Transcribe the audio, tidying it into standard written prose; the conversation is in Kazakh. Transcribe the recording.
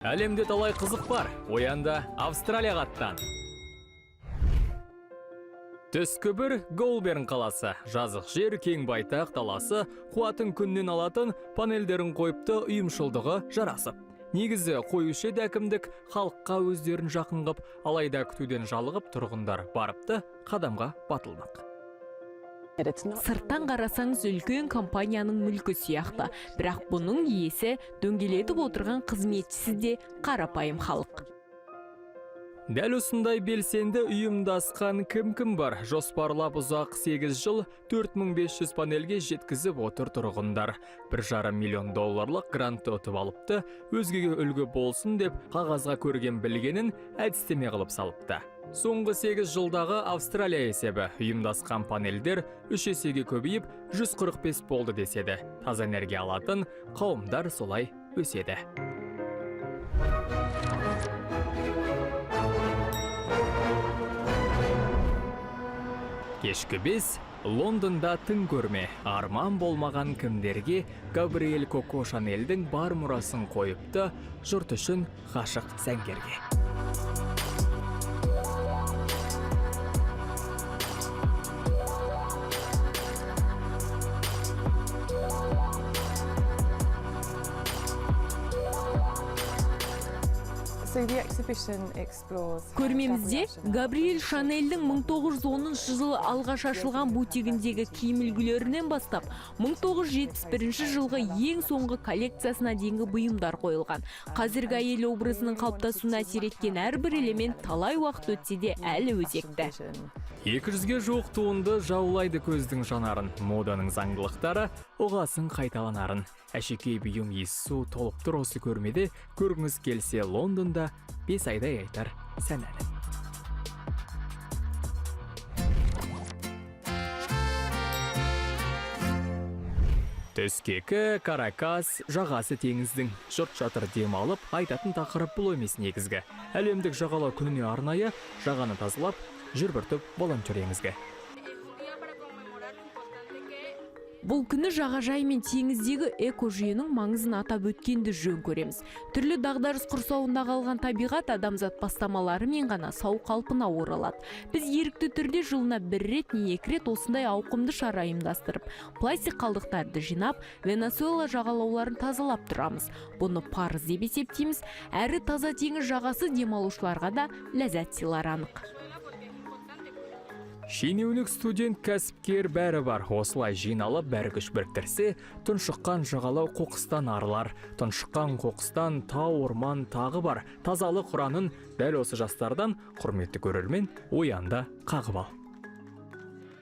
Әлемде талай қызық бар. Оян да, Австралияға аттан. Түскі бір Голберн қаласы. Жазық жер, кең байтақ даласы, қуатын күннен алатын панельдерін қойыпты, ұйымшылдығы жарасып. Негізі қоюшы еді әкімдік, халыққа өздерін жақын қып, алайда күтуден жалығып тұрғындар барыпты қадамға батылмақ. Сырттан қарасаңыз, үлкен компанияның мүлкі сияқты, бірақ бұның иесі дөңгелетіп отырған қызметшісі де қарапайым халық. Дәл осындай белсенді ұйымдасқан кім-кім бар? Жоспарлап ұзақ 8 жыл 4500 панельге жеткізіп отыр тұрғындар. 1,5 миллион долларлық грантты ұтып алыпты, өзгеге үлгі болсын деп қағазға көрген білгенін әдістеме қылып салыпты. Соңғы 8 жылдағы Австралия есебі: ұйымдасқан панельдер 3 есеге көбейіп, 145 болды деседі. Таза энергия алатын қауымдар солай өседі. Кешкі 5, Лондонда тың көрме. Арман болмаған кімдерге Габриэль Коко Шанельдің бар мұрасын қойыпты жұрт үшін ғашық сәнгерге. Көрмемізде Габриэль Шанельдің 1910 жылы алғаш ашылған бутигіндегі киім үлгілерінен бастап 1971 жылғы ең соңғы коллекциясына дейінгі бұйымдар қойылған. Қазіргі әйел образының қалыптасуына әсер еткен әрбір элемент талай уақыт өтсе де әлі өзекті. 200-ге жуық туынды жаулайды көздің жанарын. Моданың заңдылықтары ұғасын қайталанарын. Әшекей бұйым, иіссу толып тұр осы көрмеде. Көргіңіз келсе, Лондонда 5 айдай айтар сән әнін. Түскі 2, Каракас, жағасы теңіздің. Жұрт жатыр демалып, айтатын тақырып бұл емес негізгі. Әлемдік жағалау күніне арнайы жағаны тазалап, жүр бір топ волонтер еңізгі. Бұл күні жағажай мен теңіздегі экожүйенің маңызын атап өткенді жөн көреміз. Түрлі дағдарыс құрсауында қалған табиғат адамзат бастамаларымен ғана сау қалпына оралады. Біз ерікті түрде жылына бір рет не екі рет осындай ауқымды шара ұйымдастырып, пластик қалдықтарды жинап, Венесуэла жағалауларын тазалап тұрамыз. Бұны парыз деп есептейміз. Әрі таза теңіз жағасы демалушыларға да ләззат сыйлары анық. Шенеунік, студент, кәсіпкер бәрі бар. Осылай жиналып, бәрі күш біріктірсе, тұншыққан жағалау қоқыстан арылар. Тұншыққан қоқыстан тау, орман тағы бар. Тазалық ұранын дәл осы жастардан, құрметті көрермен, оянда қағып ал.